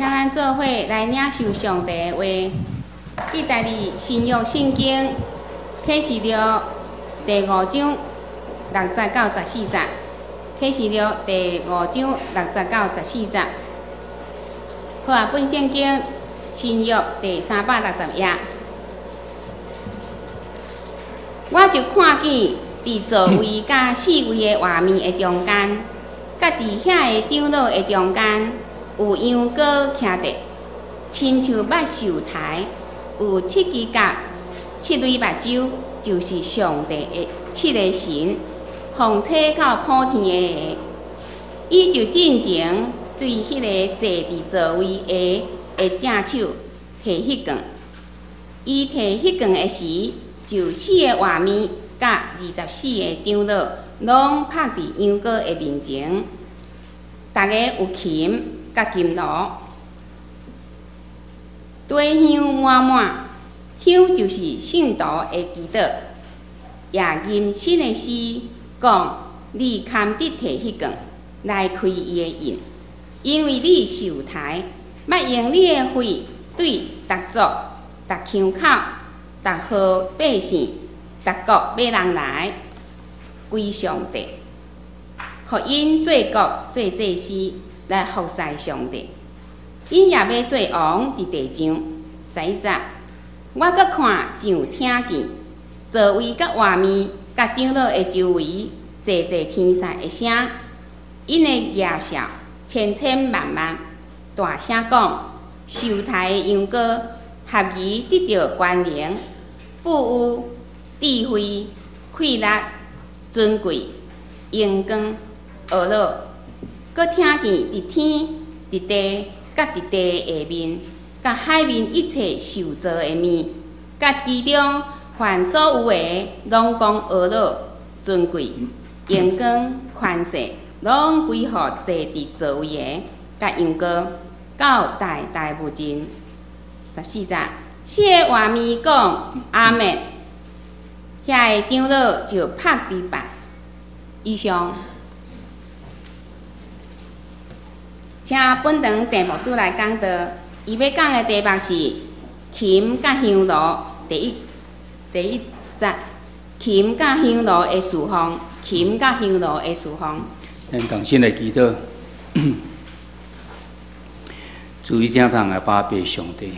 請咱做伙來領受上帝的話，記載佇新約聖經啟示錄第五章六節到十四節。啟示錄第五章六節到十四節。好啊，本聖經新約第360頁，我就看見佇座位佮四位的活物的中間，佮佇遐个長老的中間，有羊羔徛著，親像欲受刣，有七支角、七對目睭，就是上帝的七个神，奉差到普天下的。伊就進前對彼个坐佇座位下的正手提彼棍。伊提彼棍的時，就四个活物佮24个長老，攏拍佇羊羔的面前。逐个有琴佮金鑼，炷香滿滿，香就是聖徒的祈禱，也吟新的詩，講你堪得提彼棍來開伊的印，因為你受刣，捌用你的血對逐族、逐腔口、逐號百姓、逐國買人來歸上帝，予𪜶做國做祭司來服侍上帝。𪜶也欲做王佇地上。11節，我閣看像聽見座位佮活物佮長老的周圍濟濟天使的聲，𪜶的額數千千萬萬，大聲講：受刣的羊羔合宜得著權能、富有、智慧、氣力、尊貴、榮光、呵咾。閣聽見佇天、佇地、佮佇地下面、佮海面一切受造的物，佮其中凡所有的，攏講呵咾、尊貴、榮光、權勢，攏歸予坐佇座位的佮羊羔，到代代無盡。14節，四个活物講阿們，遐个長老就拍佇拜。以上，請本堂鄭牧師來講道。伊欲講的題目是琴佮香爐，第一節，琴佮香爐的侍奉，琴佮香爐的侍奉。咱同心來祈禱，主於天堂的阿爸上帝，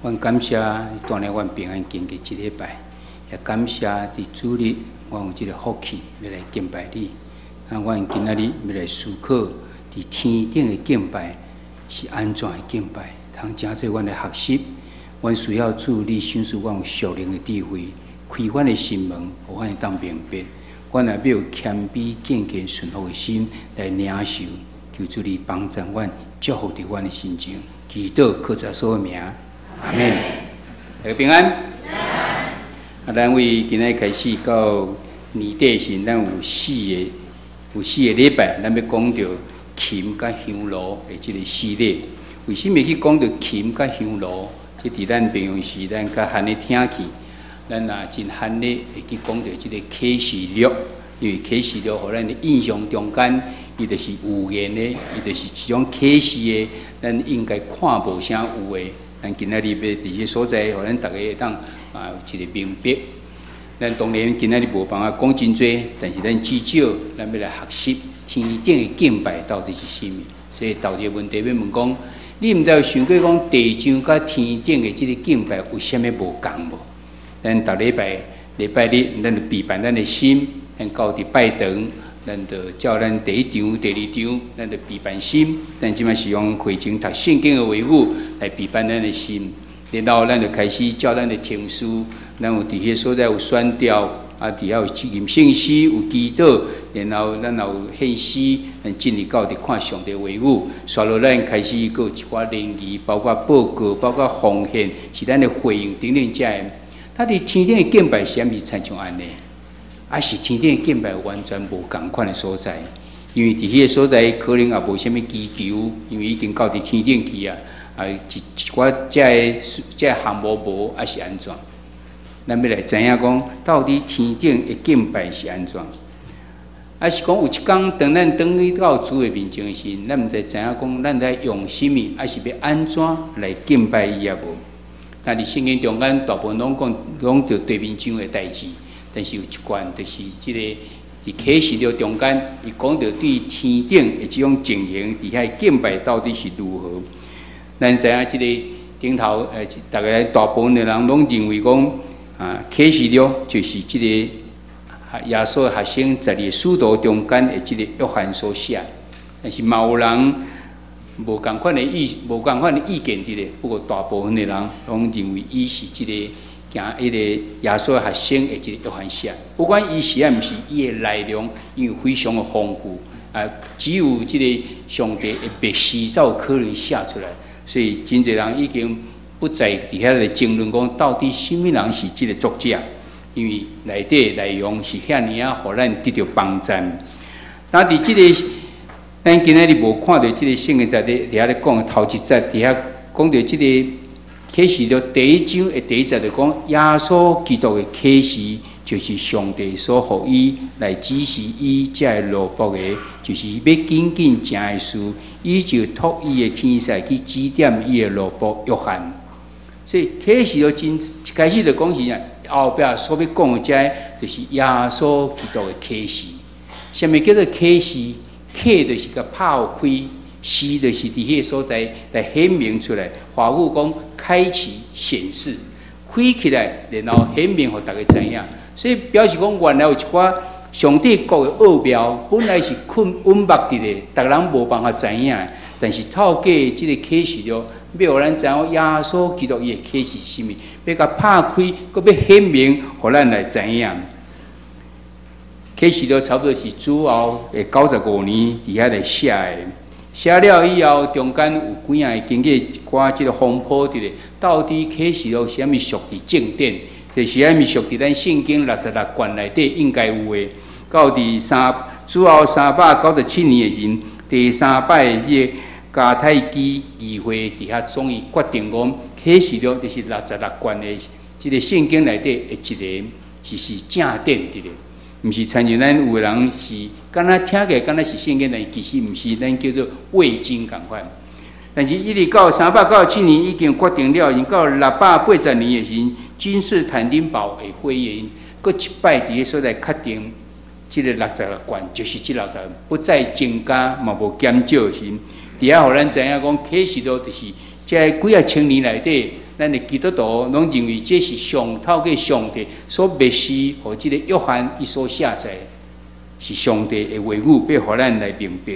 阮感謝你帶領阮平安經過這禮拜，也感謝佇主日，阮有這个福氣欲來敬拜你。啊，阮今仔日欲來思考，佇天頂的敬拜是按怎的敬拜，通成做阮的學習。阮需要主你賞賜阮有屬靈的智慧，開阮的心門，予阮會當明白。阮若欲有謙卑、敬虔、順服的心來領受，求主你幫助阮，祝福佇阮的心中。祈禱靠主耶穌的名，阿們。大家平安。啊，咱為今仔開始到年底時，咱有四個禮拜，咱欲講著琴佮香爐的這个系列。為啥物去講著琴佮香爐？這佇咱平常時，咱較罕咧聽去，咱也真罕咧會去講著這个啟示錄，因為啟示錄予咱的印象中間，伊就是預言的，伊就是一種啟示的，咱應該看無啥有的。咱今仔日欲佇這所在，予咱逐家會當啊有一个明白。咱當然今仔日無辦法講真濟，但是咱至少咱欲來學習天頂的敬拜到底是啥物。所以頭一个問題欲問講，你毋知有想過講地上佮天頂的這个敬拜有啥物無仝無？咱逐禮拜禮拜日，咱就備辦咱的心，咱到佇拜堂，咱就照咱第一場、第二場，咱就備辦心。咱這擺是用會前讀聖經的話語來備辦咱的心，然後咱就開始照咱的程序，咱有佇彼所在有宣調，啊，佇遐有吟聖詩、有祈禱，然後咱也有獻詩，咱進入到佇看上帝話語。煞落咱開始閣有一寡聯誼，包括報告、包括奉獻，是咱的回應等等遮的。他佇天頂的敬拜是毋是親像按呢？抑是天頂的敬拜完全無仝款的所在？因為佇彼个所在可能也無啥物祈求，因為已經到佇天頂去啊！啊，一寡遮个項目無，抑是按怎？咱欲來知影講，到底天頂的敬拜是按怎？抑是講有一工，當咱轉去到主的面前的時，咱毋知知影講，咱來用啥物，抑是欲按怎來敬拜伊抑無？但佇聖經中間，大部分攏講講著地面上的代誌，但是有一卷就是這个佇啟示錄中間，伊講著對天頂的這種情形，佇遐敬拜到底是如何？咱知影這个頂頭，逐家大部分的人攏認為講，啊，啟示錄就是這个耶穌的學生12個使徒中間的這个約翰所寫，但是嘛有人無仝款的意，無仝款的意見佇咧。不過大部分的人攏認為伊是這個行彼個耶穌的學生的這個約翰寫。不管伊是抑毋是，伊的內容因為非常的豐富，啊，只有這個上帝的默示才有可能寫出來，所以真濟人已經不再佇遐來爭論講到底啥物人是這個作者。因為內底內容是遐爾仔，予咱得著幫贊。那佇這个，咱今仔日無看著這个聖經在佇遐咧講頭一節，佇遐講著這个啟示錄第一章的第一節就講耶穌基督的啟示，就是上帝所予伊來指示伊這个奴僕的，就是欲緊緊成的事，伊就託伊的天使去指點伊的奴僕約翰。所以啟示錄真一開始就講是啥？後壁所欲講的這个，就是耶穌基督的啟示。啥物叫做啟示？啟就是共拍開，示就是佇彼个所在來顯明出來。華語講開啟顯示，開起來，然後顯明予逐家知影。所以表示講，原來有一寡上帝國的奧妙，本來是困隱密佇咧，逐人無辦法知影。但是透過這个啟示錄，欲予咱知影耶穌基督伊的啟示是啥物，欲共拍開，閣欲顯明，予咱來知影。啟示錄差不多是主後的95年佇遐來寫的，寫了以後，中間有幾仔个經過一寡這个風波佇咧，到底啟示錄是啥物屬佇正典，就是啥物屬佇咱聖經六十六卷內底應該有的。到佇主後397年的時陣，第三擺的這个迦太基議會佇遐終於決定講，啟示錄就是六十六卷的這个聖經內底的一個是正典佇咧，毋是親像咱有的人是敢若聽起來敢若是聖經，但其實毋是，咱叫做偽經仝款。但是，一直到397年已經決定了，已經到680年的時陣，君士坦丁堡的會議，閣一擺佇彼所在確定，這个六十六卷就是這六十，不再增加嘛無減少的時陣，佇遐予咱知影講，啟示錄就是這幾仔千年內底，咱的基督徒攏認為這是透過上帝所默示，予這个約翰伊所寫出來，是上帝的話語，欲予咱來明白。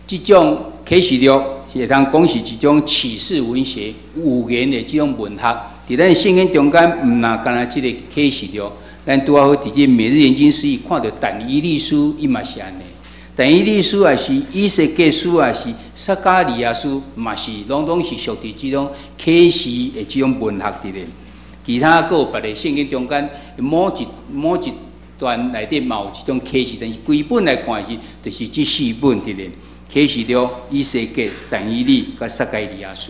這種啟示錄是會當講是一種啟示文學、預言的這種文學。佇咱聖經中間，毋若干焦這个啟示錄，咱拄仔好佇這每日研經釋義看著但以理書，伊嘛是按呢。但以理書也是以西結書，也是撒迦利亞書，嘛是攏總是屬佇這種啟示的這種文學佇咧。其他閣有別个聖經中間某一段內底嘛有這種啟示，但是規本來看是，就是這四本佇咧：啟示錄、以西結、但以理、佮撒迦利亞書。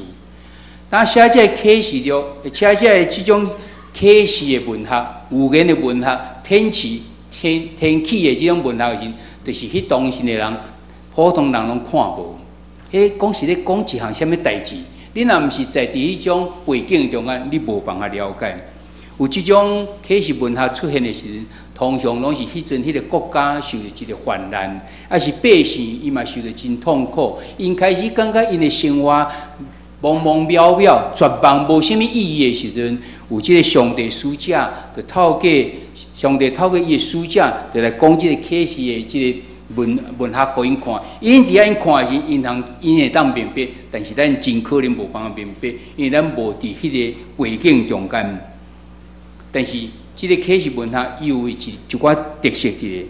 當寫這个啟示錄，寫這个這種啟示的文學、預言的文學、天啟天啟的這種文學的時陣，就是彼當時的人，普通人攏看無。彼講是咧講一項啥物代誌，你若毋是在佇彼種背景中間，你無辦法了解。有這種啟示文學出現的時陣，通常攏是彼陣彼个國家受著一个患難，抑是百姓伊嘛受著真痛苦。𪜶開始感覺𪜶的生活茫茫渺渺、絕望、無啥物意義的時陣，有這个上帝使者，就透過上帝透過伊的使者，就來講這个啟示的這个文學予𪜶看。𪜶佇遐𪜶看的時，𪜶會當明白，但是咱真可能無辦法明白，因為咱無佇彼个背景中間。但是這个啟示文學伊有一寡特色佇咧，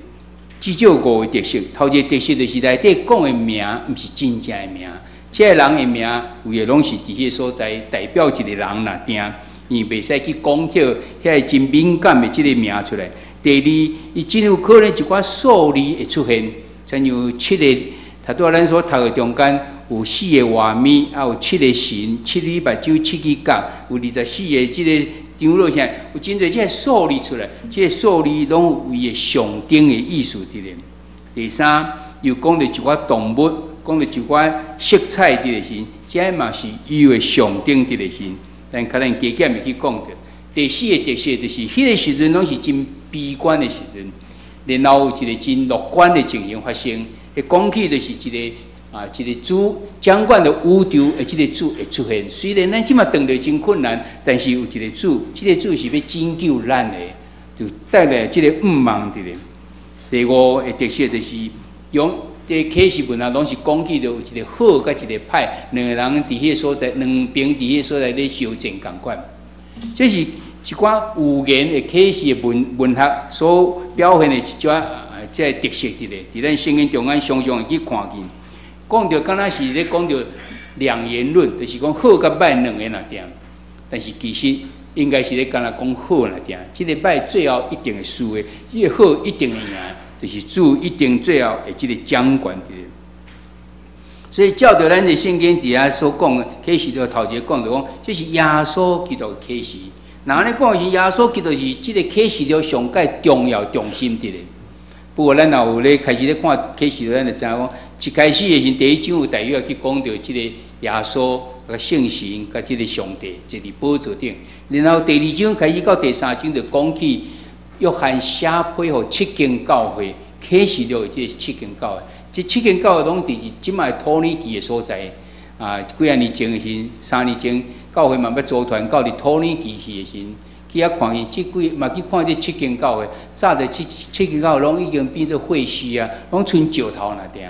至少五个特色。頭一个特色就是內底講的名，毋是真正的名。這个人的名有的攏是佇彼个所在代表一個人啦，定，伊袂使去講著遐個真敏感的這个名出來。第二，伊真有可能一寡數字會出現，親像七个，頭拄仔咱所讀的中間有四个活物，抑有七个神，七隻目睭，七支角，有24個這个長老啥，有真濟這个數字出來，這个數字攏有伊的象徵的意思佇咧。第三，又講著一寡動物，講著一寡色彩佇咧時，這嘛是伊有的象徵佇咧時。但可能加減會去講著。第四个特色就是，彼个時陣攏是真悲觀的時陣，然後有一個真樂觀的情形發生。會講起就是一个啊，一个主掌管著宇宙的這个主會出現。雖然咱這馬當著真困難，但是有一个主，這个主是欲拯救咱的，就帶來這个盼望佇咧。第五个特色就是用這啟示文啊，攏是講起著有一个好佮一个歹，兩个人佇彼个所在，兩邊佇彼個所在咧相戰仝款。這是一寡預言的啟示的文文學所表現的一寡啊，這个特色佇咧，佇咱聖經中間常常會去看見。講著敢若是咧講著兩元論，就是講好佮歹兩个爾定，但是其實應該是咧敢若講好爾定。這个歹最後一定會輸的，這个好一定會贏，就是主一定最後會這个掌權佇咧。所以照著咱的聖經佇遐所講的啟示錄頭一个講著講，這是耶穌基督的啟示。若按呢講是耶穌基督是這個啟示錄上蓋重要中心佇咧。不過咱若有咧開始咧看啟示錄，咱就知影講，一開始的時陣，第一章有大約去講著這個耶穌佮聖神佮這個上帝坐佇寶座頂。然後第二章開始到第三章就講起約翰寫批予七間教會，啟示錄的這個七間教會，這七間教會攏佇這擺土耳其的所在。啊，幾仔年前的時陣，3年前教會嘛欲組團到佇土耳其去的時陣，去遐看見這幾嘛去看這七間教會，早就七七間教會攏已經變做廢墟啊，攏賰石頭爾定，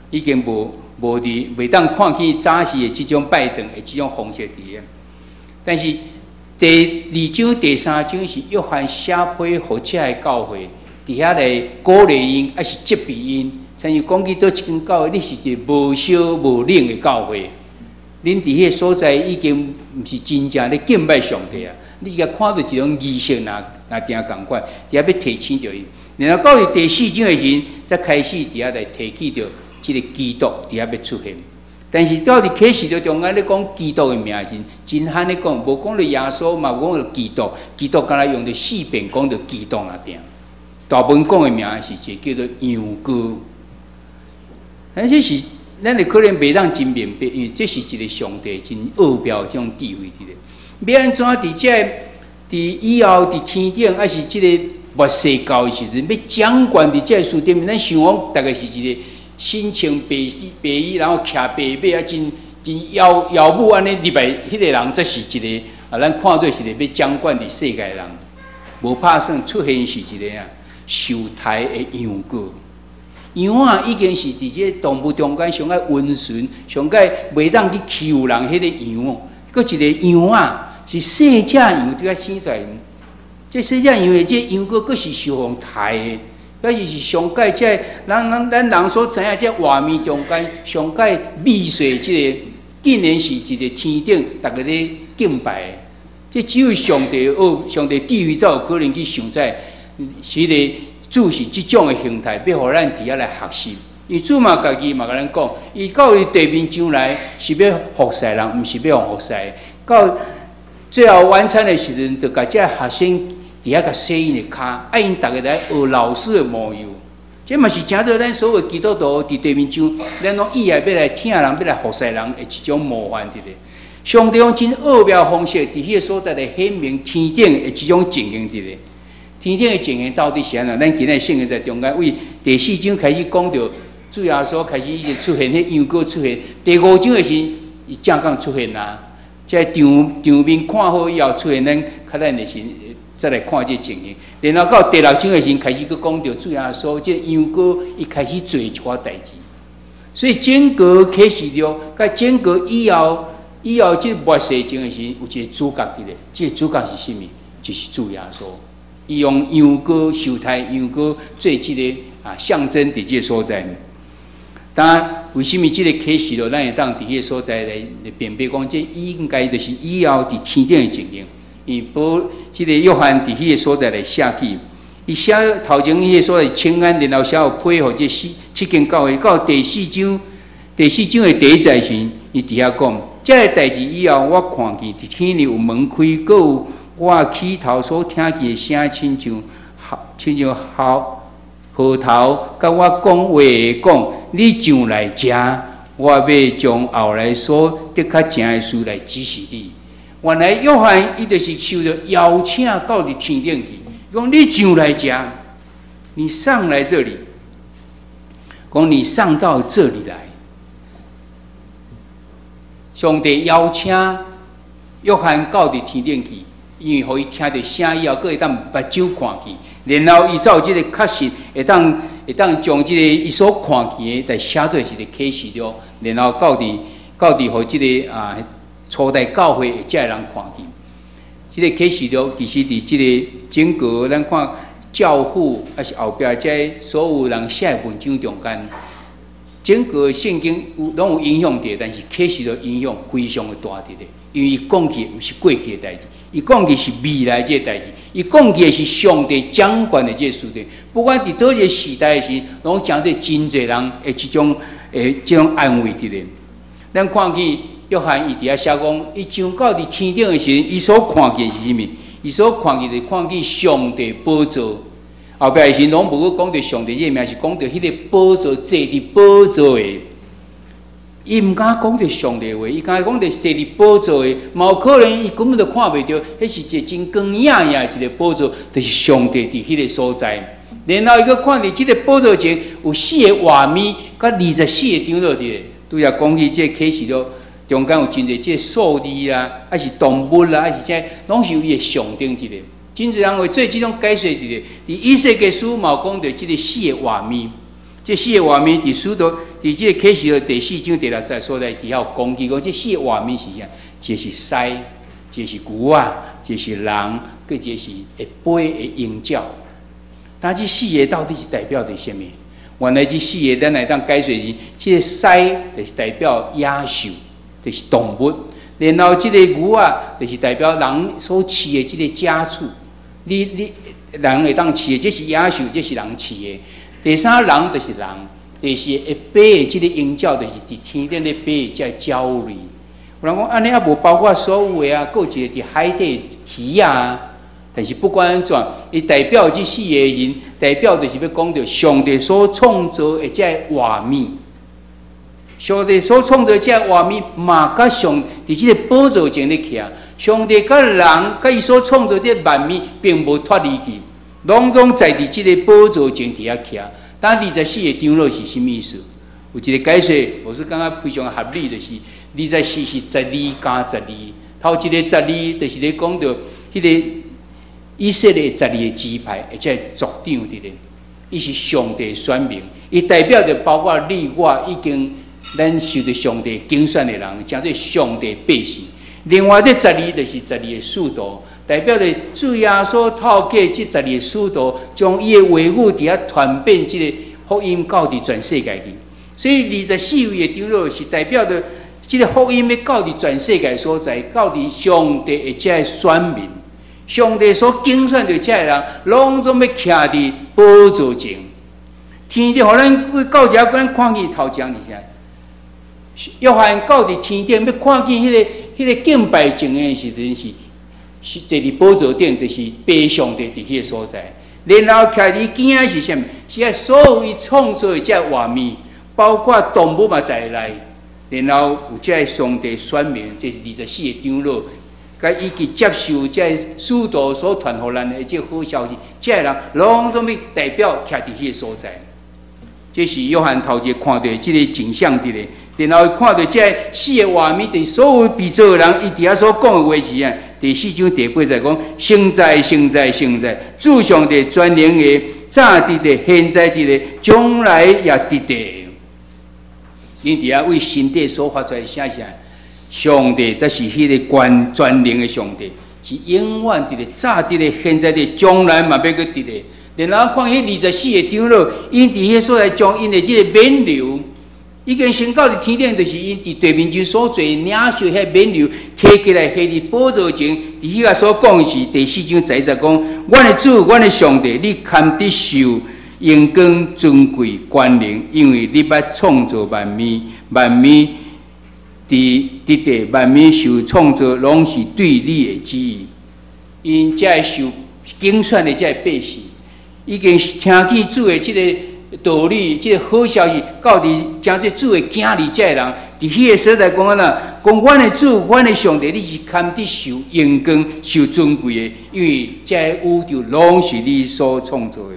已經無無佇袂當看見早時的這種拜堂的這種方式佇咧。但是第二章、第三章是約翰寫批予這个教會，佇遐來鼓勵𪜶，抑是責備𪜶。親像講起佗一間教會，你是一个無燒無冷的教會，恁佇彼个所在已經毋是真正咧敬拜上帝啊！你是共看著一種儀式，爾爾定仝款，佇遐欲提醒著伊。然後到佇第四章的時陣，才開始佇遐來提起著這个基督佇遐欲出現。但是到佇啟示錄中間咧講基督的名時，真罕咧講，無講著耶穌，嘛無講著基督，基督敢若用著四遍講著基督爾定。大部分講的名是一个叫做羊羔。但這是咱會可能袂當真明白，因為這是一个上帝真奧妙的這種智慧佇咧。欲按怎佇這个佇以後佇天頂，抑是這个末世到的時陣，欲掌權佇這个事頂面，咱想講大概是一个身穿白絲白衣，然後騎白馬啊，真真耀耀武按呢入來，彼个人才是一个啊，咱看做是一个欲掌管佇世界的人。無拍算出現是一个啊受刣的羊羔。羊仔已經是佇這个動物中間上蓋溫順、上蓋袂當去欺負人彼个羊，閣一个羊仔是細隻羊，拄仔生出來。這細隻羊的這羊羔，閣是受予刣的，閣是是上蓋這个咱咱咱人所知影這畫面中間上蓋美細這个，竟然是一个天頂逐家咧敬拜的。這只有上帝學、上帝智慧才有可能去想這，是个。主是這種的形態，欲予咱佇遐來學習。伊主嘛家己嘛共咱講，伊到伊地面上來是欲服侍人，毋是欲予服侍。到最後晚餐的時陣，就共這學生佇遐共洗𪜶的跤，愛𪜶逐家來學老師的模樣。這嘛是成做咱所有基督徒佇地面上，咱攏意愛欲來疼人，欲來服侍人的一種模範佇咧。上帝用真奧妙方式，佇彼个所在來顯明天頂的這種情形佇咧。天頂的情形到底是按怎？咱今仔聖經在中間，為第四章開始講著主耶穌開始已經出現，彼羊羔出現。第五章的時，伊正剛出現啊。這場場面看好以後出現，咱較咱的時再來看這情形。然後到第六章的時，開始閣講著主耶穌這羊羔，伊開始做一寡代誌。所以整個啟示錄，佮整個以後，以後這末世前的時，有一個主角佇咧。這個主角是啥物？就是主耶穌。伊用羊羔受刣羊羔做這个啊象徵，佇這个所在。當為啥物這個啟示錄，咱會當佇彼个所在來來辨別講，這應該就是以後佇天頂的情形。因為保這个約翰佇彼个所在來寫記，伊寫頭前彼个所在請安，然後寫予批予這四七間教會，到第四章，第四章的第一節時，伊佇遐講，這个代誌以後，我看見佇天裡有門開，閣有我起頭所聽見的聲，親像號頭佮我講話的講：你上來遮，我欲將後來所得較正的事來指示你。原來約翰伊就是受著邀請到佇天頂去，講你上來遮，你上來這裡，講你上到這裡來。上帝邀請約翰到佇天頂去，因為予伊聽著聲以後，閣會當目睭看見，然後伊才有這個確信，會當將這個伊所看見的來寫做一個啟示錄，然後到佇予這個初代教會的這个人看見。這個啟示錄其實佇這個整個咱看教父，抑是後壁這所有人寫的文章中間，整個聖經有攏有影響著，但是啟示錄影響非常的大佇咧，因為伊講起毋是過去的代誌，伊講的是未來這個代誌，伊講起的是上帝掌權的這個事情。不管佇佗一個時代的時，攏誠濟真濟人的這種安慰佇咧。咱看見約翰伊佇遐寫講，伊上到佇天頂的時陣，伊所看見是啥物？伊所看見就是看見上帝寶座。後壁的時攏無閣講著上帝這個名，是講著彼個寶座坐佇寶座的。伊毋敢講著上帝話，伊敢講著坐佇寶座的，嘛有可能伊根本就看袂著，彼是一個真光影影的一個寶座，就是上帝佇彼個所在。然後伊閣看著這個寶座前有四個活物，佮24個長老佇咧。拄才講起這個啟示錄中間有真濟這個數字啊，抑是動物啊，抑是啥，攏是有伊的象徵佇咧。真濟人會做這種解說佇咧。佇以西結書嘛有講著這個四個活物，這四個活物佇使徒佇這個啟示錄第四章第六節所在，佇遐有講起講這四個活物是啥？一個是獅，一個是牛仔，一個是人，閣一個是會飛的鷹鳥。但這四個到底是代表著啥物？原來這四個咱來當解說是，這個獅就是代表野獸，就是動物；然後這個牛仔就是代表人所飼的這個家畜。你人會當飼的，這是野獸，這是人飼的。第三人就是人，第四會飛的這個鷹鳥，就是佇天頂咧飛的這個鳥類。有人講按呢猶無包括所有的啊，閣有一個佇海底魚仔啊。但是不管按怎，伊代表這四個人，代表就是欲講著上帝所創造的這個畫面。上帝所創造這個畫面，嘛佮上佇這個寶座前咧徛。上帝佮人佮伊所創造這個萬物，並無脫離去，攏總在佇這個寶座前佇遐徛。但24個長老是啥物意思？有一個解說，我是感覺非常合理，就是二十四是十二加十二，頭一個十二就是咧講著彼個以色列十二個支派，或者族長佇咧，伊是上帝選民，伊代表著包括你我已經咱受著上帝揀選的人，稱做上帝百姓。另外，這十二就是十二個使徒，代表著主耶穌透過這十二個使徒，將伊的話語佇遐傳遍這個福音到佇全世界去。所以24位的長老是代表著這個福音欲到佇全世界所在，到佇上帝的這个選民，上帝所揀選的這个人，攏總欲徛佇寶座前。天頂，予咱到遮，咱看見頭前是啥？約翰到佇天頂，欲看見彼個敬拜前的時陣是坐佇寶座頂，就是父上帝佇彼個所在。然後徛佇邊仔是啥物？是愛所有伊創造的這個畫面，包括動物嘛在內。然後有這個上帝選民，這是24個長老，佮以及接受這個使徒所傳予咱的這個好消息，這個人攏總欲代表徛佇彼個所在。這是約翰頭一個看著這個景象佇咧，然後看著這四個畫面，就是所有被造的人，伊佇遐所講的話是啊，第四章第八節講：聖哉，聖哉，聖哉，主上帝全能的，早佇的，現在佇的，將來也佇的。𪜶佇遐為心底所發出來的聲是啥？上帝才是彼個全能的上帝，是永遠佇咧，早佇咧，現在佇，將來嘛欲閣佇咧。然後看彼24個長老，𪜶佇彼所在將𪜶的這個冕旒，已經升到佇天頂，就是𪜶佇地面上所做領受彼冕旒，提起來下佇寶座前，佇彼個所講的是第四章十一節講：阮的主，阮的上帝，你堪得受榮光、尊貴、權能，因為你捌創造萬物，萬物佇佇地，萬物受創造，攏是對你的旨意。𪜶遮个受揀選的遮个百姓，已經聽見主的這个道理，這个好消息，到佇成做主的囝兒遮个人，佇彼个所在講按怎？講阮的主，阮的上帝，你是堪得受榮光、受尊貴的，因為這个宇宙攏是你所創造的。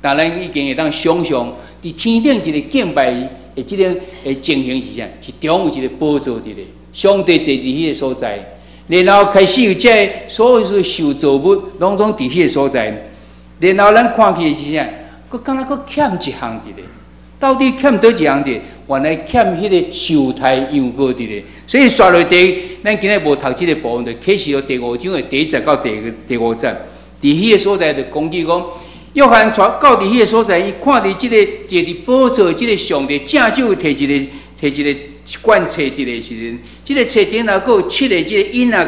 但咱已經會當想像，佇天頂一个敬拜的這種的情形是啥？是中有一个寶座佇咧，上帝坐佇彼个所在，然後開始有這个所有受造物攏總佇彼个所在，然後咱看去是啥？閣敢若閣欠一項佇咧，到底欠佗一項佇？原來欠彼个受胎羊羔佇咧。所以煞落第，咱今日無讀這个部分，就啟示錄第五章的第一節到第五節，佇彼个所在就講起講，約翰帶到佇彼个所在，伊看著這个坐佇寶座這个上帝正手提一个卷冊佇咧時陣，這个冊頂頭閣有七个這个印仔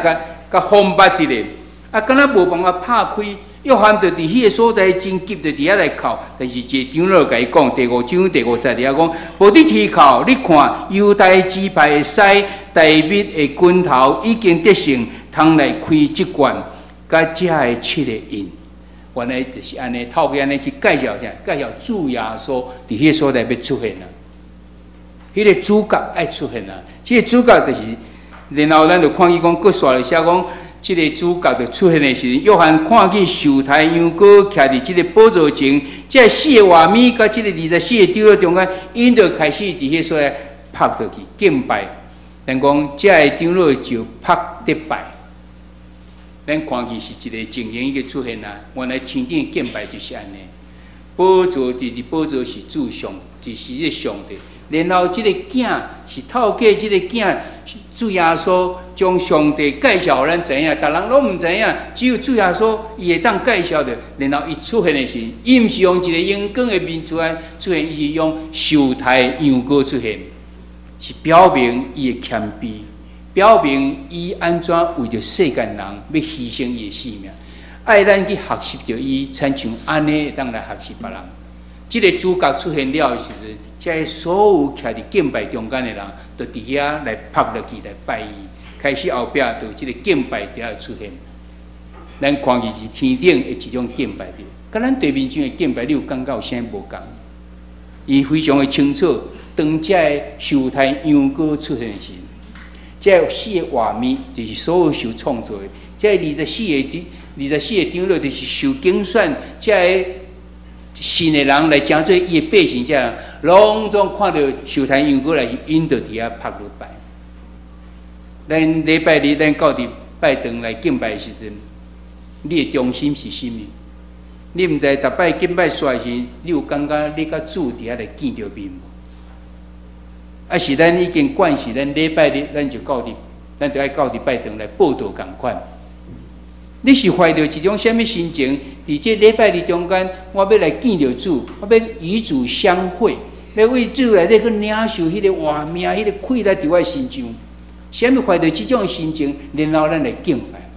共共封密佇咧，啊，敢若無辦法拍開。約翰就佇彼个所在真急，就佇遐來哭。但是一个長老共伊講，第五章第五節佇遐講，無得啼哭，你看猶大支派的獅，大衛的根頭已經得勝，通來開這卷，佮這个七个印。原來就是按呢，透過按呢去介紹啥？介紹主耶穌佇彼个所在欲出現啊！彼个主角愛出現啊！這个主角就是，然後咱就看見講，閣煞來寫講。這个主角就出現的時陣，約翰看見受胎羊羔徛佇這个寶座前，這四个活物佮這个24个長老中間，𪜶就開始佇彼个所在拍落去敬拜。咱講這个長老就拍得拜。咱看見是一个情形已經出現啊！原來天頂敬拜就是按呢。寶座佇佇寶座是主上，就是這个上帝。然後這个囝是透過這个囝，主耶穌將上帝介紹予咱知影，逐人攏毋知影，只有主耶穌伊會當介紹著。然後伊出現的時，伊毋是用一个榮光的面出來出現，伊是用受胎羊羔出現，是表明伊的謙卑，表明伊按怎為著世間人欲犧牲伊的性命，愛咱去學習著伊，親像按呢會當來學習別人。這个主角出現了的時陣，這个所有徛佇敬拜中間的人，就佇遐來拍落去來拜伊。開始後壁就這个敬拜佇遐出現。咱看見是天頂的一種敬拜的，佮咱地面上的敬拜，你有感覺有啥無仝？伊非常的清楚，當這个受胎羊羔出現的時，這四个活物就是所有受創造的，這24个長老就是受揀選這个信的人來成做伊的百姓，這人攏總看著受胎羊羔來，𪜶就佇遐拍落拜。咱禮拜日咱到佇拜堂來敬拜的時陣，你的中心是啥物？你毋知逐擺敬拜煞時，你有感覺你佮主佇遐來見著面無？啊，是咱已經慣勢，咱禮拜日咱就到佇，咱就愛到佇拜堂來報道仝款。你是懷著一種啥物心情？佇這禮拜日中間，我欲來見著主，我欲與主相會，欲為主內底去領受彼个活命、彼个氣力佇我身上。啥物懷著這種心情，然後咱來敬拜。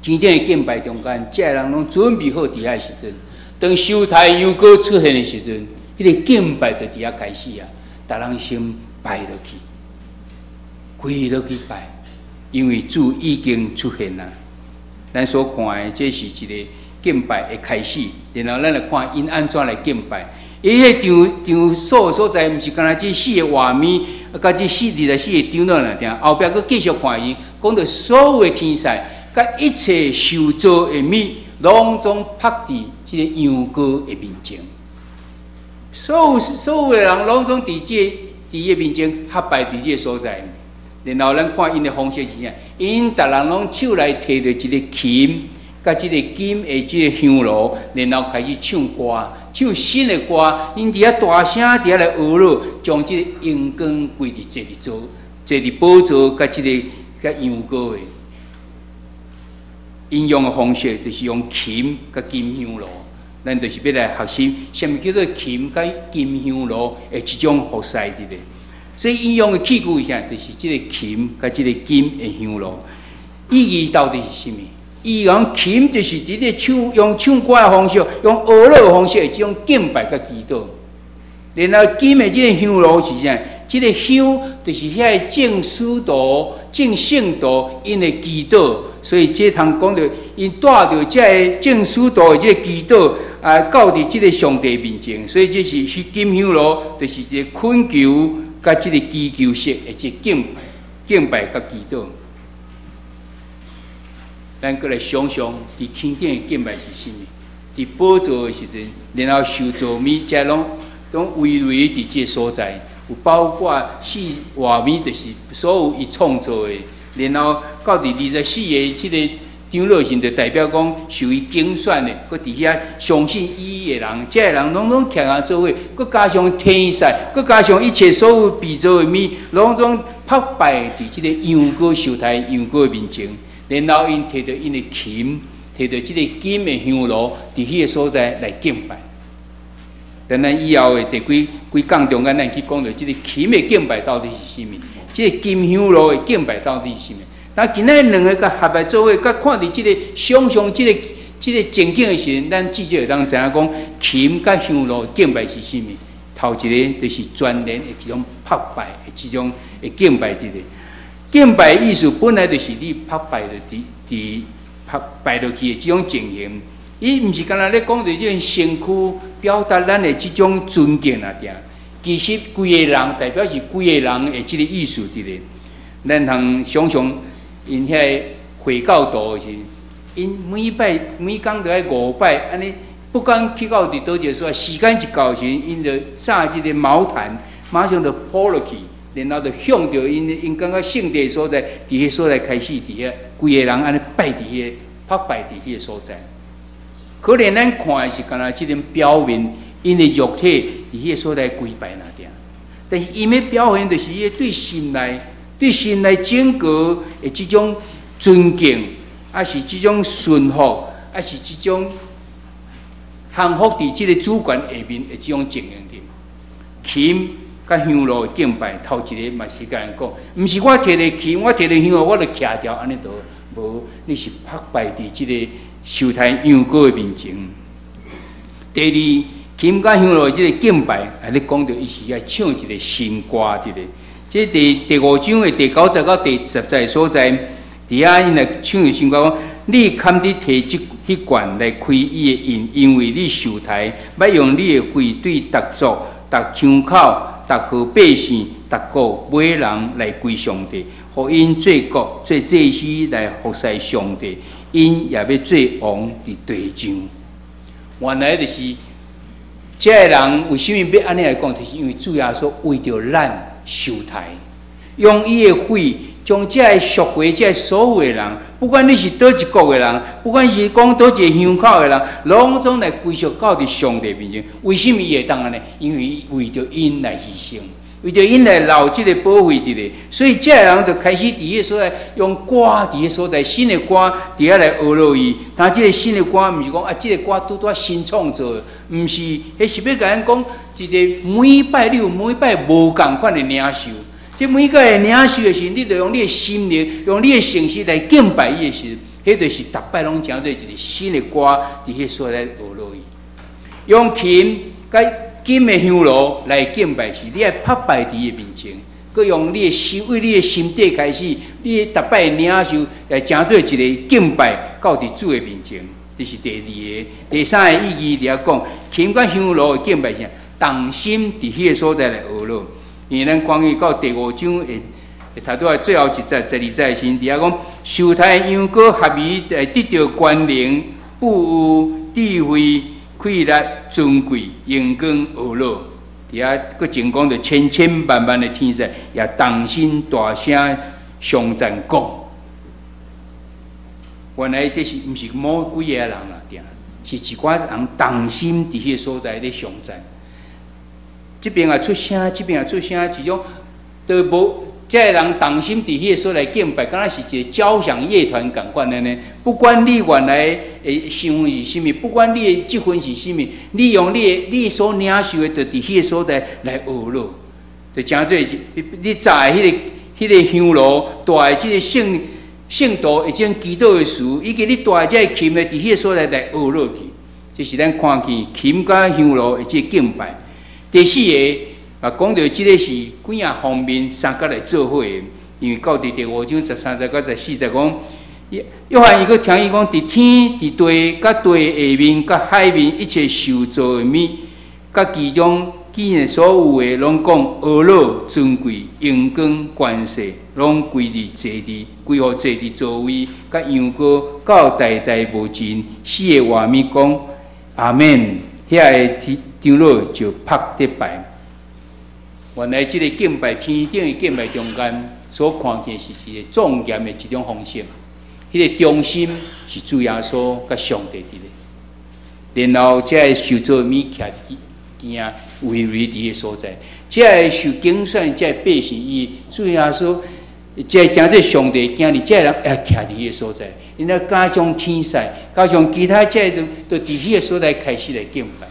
天頂的敬拜中間，這个人攏準備好佇遐時陣，當受胎羊羔出現的時陣，彼个敬拜就佇遐開始啊！逐人先拜落去，跪落去拜，因為主已經出現啦。咱所看的，這是一个敬拜的開始，然後咱來看𪜶按怎來敬拜。伊彼場場所所在，毋是干焦這四个活物，啊，佮這四二十四个長老爾定，後壁閣繼續看伊，講著所有的天使，佮一切受造的物，攏總拍佇這个羊羔的面前。所有所有的人攏總佇這佇伊面前合拜佇這个所在。然後咱看𪜶的方式是啥？𪜶逐人攏手內提著一个琴，佮這个金的這个香爐，然後開始唱歌，唱新的歌。𪜶佇遐大聲佇遐來呵咾，將這個榮光歸佇坐佇寶座佮這个佮羊羔的。𪜶用的方式就是用琴佮金香爐。咱就是欲來學習，啥物叫做琴佮金香爐的這種服侍佇咧。所以𪜶用的器具是啥？就是這个琴佮這个金的香爐。意義到底是啥物？伊講琴就是佇咧唱，用唱歌的方式，用呵咾的方式，這種敬拜佮祈禱。然後金的這个香爐是啥？這个香就是遐个眾使徒、眾聖徒𪜶的祈禱，所以這通講著，𪜶帶著這个眾使徒的這个祈禱啊，到佇這个上帝面前，所以這是金香爐，就是一个懇求佮這个祈求式的這個敬拜、敬拜佮祈禱。咱閣來想象，佇天頂的敬拜是啥物？佇寶座的時陣，然後受造物這攏攏圍圍佇這个所在，有包括四活物，就是所有伊創造的。然後到佇24個這个長老時，就代表講受伊揀選的，閣佇遐相信伊的人，這个人攏總徛啊做伙，閣加上天使，閣加上一切所有被造的物，攏總膜拜佇這个羊羔受殺羊羔的面前。然後𪜶提著𪜶的琴，提著這个金的香爐，佇彼个所在來敬拜。等咱以後的第幾幾講中間，咱去講著這个琴的敬拜到底是啥物？這个金香爐的敬拜到底是啥物？但今仔兩个佮合來做伙，佮看佇這个想象這个這个情景的時陣，咱至少會當知影講，琴佮香爐敬拜是啥物？頭一个就是全然的這種膜拜的這種的敬拜佇咧。敬拜意思本來就是你膜拜的佇佇膜拜落去的這種情形，伊毋是干焦咧講著這種身軀表達咱的這種尊敬啊，定。其實規个人代表是規个人的這个意思佇咧。咱通想象𪜶遐個回教徒的時，𪜶每擺每工都愛五擺，按呢，不管去到佇佗一个所在，時間一到時，𪜶就紮這个毛毯，馬上就鋪落去。然後就向著𪜶，𪜶感覺聖地所在，佇彼所在開始佇遐，規个人按呢拜佇彼個，膜拜佇彼个所在。可能咱看的是干焦這種表面，𪜶的肉體佇彼个所在跪拜爾爾。但是𪜶的表現就是伊對心內、對心內整個的這種尊敬，抑是這種順服，抑是這種降服佇這个主權下面的這種情形佇。琴佮香爐的敬拜，頭一個嘛是共人講，毋是我提著琴，我提著香爐，我就徛牢按呢就無，你是膜拜佇這个受殺羊羔的面前。第二，琴佮香爐的這个敬拜，啊，咧講著伊是愛唱一个新歌佇咧。這第第五章的第九節到第十節所在，佇遐𪜶來唱的新歌講：你堪得提這彼罐來開伊的印，因為你受殺，欲用你的血對逐族、逐腔口、逐號百姓、逐國買人來歸上帝，予𪜶做國、做祭司來服侍上帝，𪜶也欲做王佇地上。原來就是，這个人為啥物欲按呢來講？就是因為主耶穌為著咱受殺，用伊的血將這个贖回這个所有的人，不管你是佗一國的人，不管是講佗一个鄉口的人，攏總來歸屬到佇上帝面前。為啥物伊會當按呢？因為伊為著𪜶來犧牲，為著𪜶來流這個寶血佇咧，所以這个人就開始佇彼个所在用歌佇彼个所在新的歌佇遐來呵咾伊。但這个新的歌毋是講啊，這个歌拄拄新創作的，毋是，彼是欲共咱講一个每擺你有每擺無仝款的領受。這每個的領受的時，你就用你的心靈，用你的誠實來敬拜伊的時，彼就是逐擺攏成做一個新的歌，佇彼所在呵咾伊。用琴佮金的香爐來敬拜時，你愛膜拜佇伊面前，閣用你的心，為你的心底開始，你逐擺領受來成做一個敬拜，到佇主的面前。這是第二个。第三个意義佇遐講，琴佮香爐的敬拜是同心佇彼个所在來呵咾。因為咱看見到第五章會會頭拄仔最後一節、十二節的時，佇遐講，受殺羊羔合宜來得著權能、富有、智慧、氣力、尊貴、榮光、呵咾。佇遐閣前講著千千萬萬的天使也同心大聲頌讚講。原來這是毋是某幾个人啦，定是一寡人同心佇彼个所在咧頌讚。這邊也出聲，這邊也出聲，這種都無，這个人同心佇彼个所在敬拜，敢若是一个交響樂團仝款按呢。不管你原來的身份是啥物，不管你的職分是啥物，你用你的你所領受的，就佇彼個所在來呵咾，就成做一你紮的彼個香爐，帶的這個聖聖徒的這種祈禱的詞，以及你帶的這个琴的，佇彼個所在來呵咾去。這是咱看見琴佮香爐的這個敬拜。第四个，啊，講著這个是幾仔方面相佮來做伙的，因為到佇第五章13節到14節講，約翰伊閣聽見講，佇天、佇地、佮地下面、佮海面一切受造的物，佮其中既然所有的，攏講呵咾、尊貴、榮光、權勢，攏歸佇坐佇，歸予坐佇座位，佮羊羔，到代代無盡。四个活物講阿們，遐个長老就拍得拜。原來這个敬拜天頂的敬拜中間所看見是一个莊嚴的一種方式。彼个中心是主耶穌佮上帝佇咧，然後這个受造物徛佇邊仔圍圍佇个所在，這个受揀選這个百姓，伊主耶穌，這个成做上帝囝兒，這个人也徛佇彼个所在，𪜶啊加上天使，加上其他這个就佇彼个所在開始來敬拜。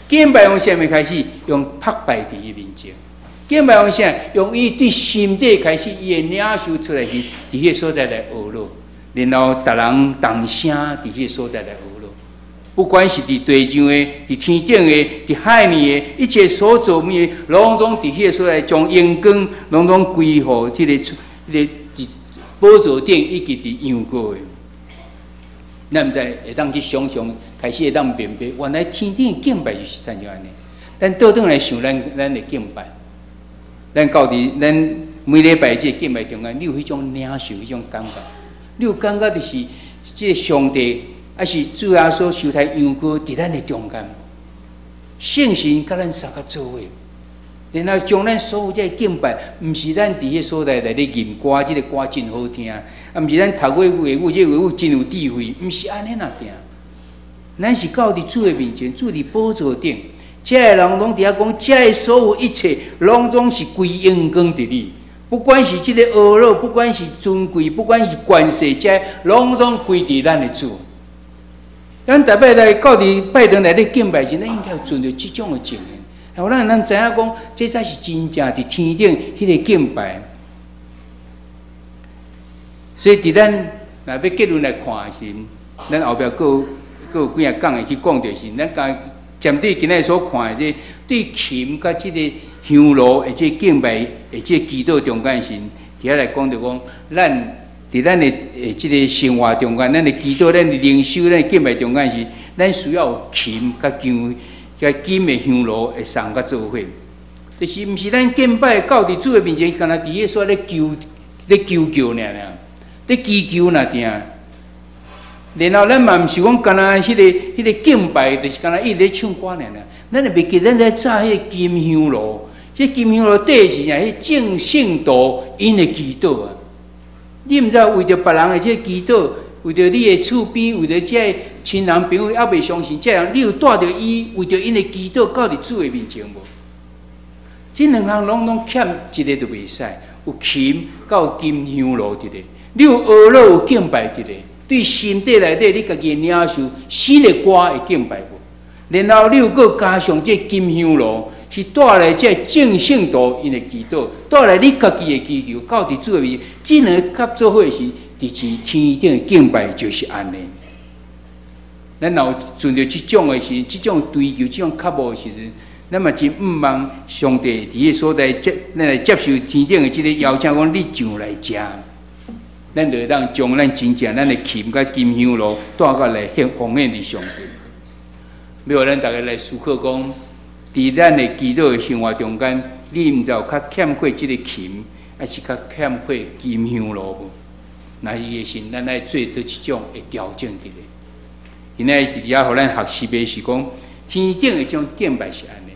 敬拜用啥物開始？用拍拜佇伊面前。敬拜用啥？用伊對心底開始，伊的領受出來是佇彼个所在來呵咾，然後逐人同聲佇彼个所在來呵咾。不管是佇地上的、佇天頂的、佇海面的，一切所造物的，攏總佇彼个所在將榮光攏總歸予這个、這个佇寶座頂以及佇羊羔的。咱毋知會當去想像，開始會當明白，原來天頂的敬拜就是怎樣按呢。咱倒轉來想咱的敬拜，咱到佇咱每禮拜這个敬拜中間，你有彼種領受、彼種感覺？你有感覺就是這个上帝，抑是主耶穌受刣羊羔佇咱的中間，聖神佮咱相佮做伙，然後將咱所有這个敬拜，毋是咱佇彼所在來咧吟歌，這个歌真好聽，啊，毋是咱讀過話語，這个話語真有智慧，毋是按呢爾定。咱是到佇主的面前，主佇寶座頂，這个人攏佇遐講，這个所有一切，攏總是歸榮光佇你。不管是這个呵咾，不管是尊貴，不管是權勢，這攏總歸佇咱的主。咱逐擺來到佇拜堂內咧敬拜時，咱應該有存著這種的情形，予咱知影講，這才是真正佇天頂彼个敬拜。所以，佇咱若欲結論來看的時，咱後壁閣有幾仔講會去講著是，咱共針對今仔日所看的這對琴佮這个香爐的這敬拜的這祈禱中間時，佇遐來講著講，咱佇咱的這个生活中間，咱的祈禱、咱的靈修、咱的敬拜中間時，咱需要有琴佮香、佮金的香爐會送佮做伙。就是毋是咱敬拜到佇主的面前，干焦佇彼所咧求、咧求叫爾爾，咧祈求爾定。然後咱嘛毋是講干焦彼个敬拜，就是干焦一直咧唱歌爾爾。咱會袂記咱咧紮彼个金香爐，這金香爐底是啥？彼眾聖徒𪜶的祈禱啊！你毋知為著別人的這个祈禱，為著你的厝邊，為著這个親人朋友猶未相信，這人你有帶著伊為著𪜶的祈禱到佇主的面前無？這兩項攏攏欠一个就袂使，有琴佮有金香爐佇咧，你有呵咾有敬拜佇咧，對心底內底你家己的領受，新的歌會敬拜無？然後你有閣加上這金香爐，是帶來這眾聖徒𪜶的祈禱，帶來你家己的祈求，到佇主的面前，這兩个合做伙時，佇天頂的敬拜就是按呢。咱若有存著這種的時，這種追求、這種渴慕的時陣，咱嘛真向望上帝佇彼个所在接，咱來接受天頂的這个邀請，講你上來食，咱就會當將咱真正咱的琴佮金香爐帶過來獻奉獻佇上帝。欲予咱逐家來思考講，佇咱的祈禱的生活中間，你毋知有較欠缺這个琴，抑是較欠缺金香爐無？若是的時，咱愛做佗一種的調整佇咧。今仔日佇遮予咱學習的是講，天頂的這種敬拜是按呢，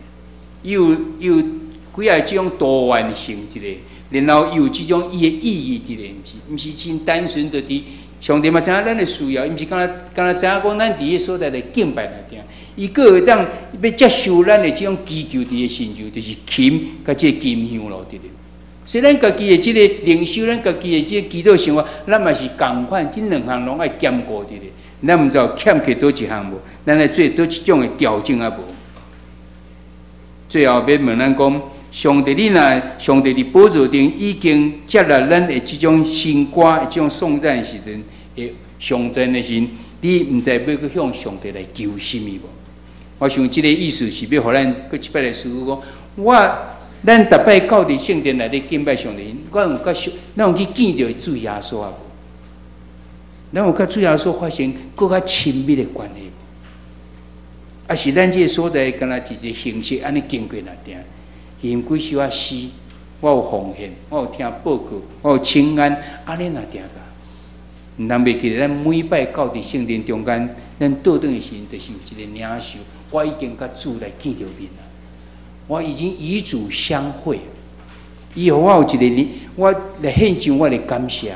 有幾仔這種多元性佇咧，然後又有這種伊的意義佇咧，毋是真單純的佇上帝嘛知影咱的需要，伊毋是干焦知影講咱佇彼所在來敬拜爾定，伊閣會當欲接受咱的這種祈求佇的成就，就是琴佮這個金香爐佇咧。所以咱家己的這個靈修，咱家己的這個祈禱生活，咱嘛是仝款，這兩項攏愛兼顧佇咧。咱毋知有欠缺佗一項無？咱愛做佗一種的調整啊無？最後欲問咱講，上帝你若上帝佇寶座頂已經接納咱的這種新歌、這種頌讚時陣，會頌讚的時，你毋知欲閣向上帝來求啥物無？我想這个意思是欲予咱閣一擺來思考講，我咱逐擺到佇聖殿內底敬拜上帝，阮有佮上，咱有去見著主耶穌啊無？咱有佮主耶穌發生閣較親密的關係無？抑是咱這个所在，敢若一個形式按呢經過爾定，吟幾首仔詩，我有奉獻，我有聽報告，我有請安，按呢爾定㗎。毋通袂記得，咱每擺到佇聖殿中間，咱倒轉的時陣，就是有一個領受，我已經佮主來見著面啦。我已經與主相會，伊予我有一個，我來獻上我的感謝，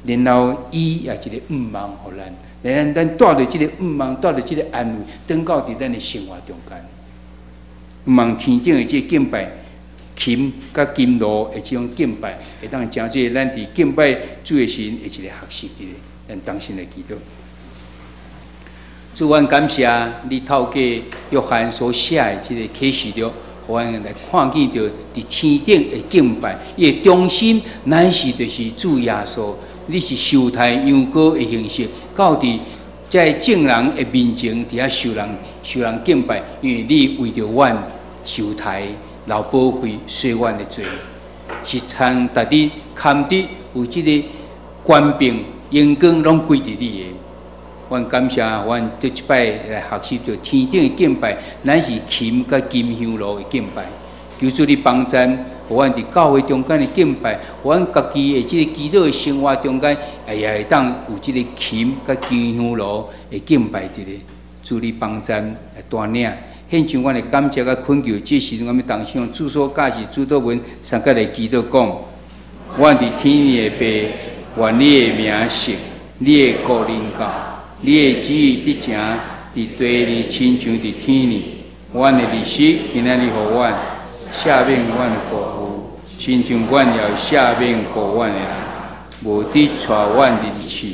然後伊也一個向望予咱，然後咱帶著這个向望，帶著這个安慰，轉到佇咱的生活中間。向望天頂的這个敬拜，琴佮金鑼的這種敬拜，會當成做咱佇敬拜主的時陣的一個學習佇咧，咱同心來祈禱。主，阮感謝你透過約翰所寫的這個啟示錄，予阮來看見著佇天頂的敬拜，伊的中心乃是就是主耶穌。你是受刣羊羔的形式，到佇這眾人的面前，佇遐受人敬拜，因為你為著阮受刣流寶血，洗阮的罪，是通逐日堪得有這個權柄、榮光攏歸佇你的。阮感謝，阮這一擺來學習著天頂的敬拜，乃是琴佮金香爐的敬拜。求主你幫贊，予阮佇教會中間的敬拜，予阮家己的這个祈禱的生活中間，也會當有這個琴佮金香爐的敬拜佇咧。主你幫贊來帶領，獻上阮的感謝佮懇求。這時陣，阮欲同心用主所教示主禱文，相佮來祈禱講：阮佇天的父，願你的名聖，你的國臨到，你的旨意得成，佇地裡親像佇天裡。阮的日食今仔日予阮，赦免阮的過負，親像阮也赦免過阮的人，無得帶阮入試，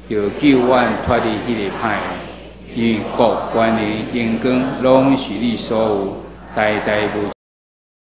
著救阮脫離彼个歹的。因為國、權勢、榮光，攏是你所有，代代無。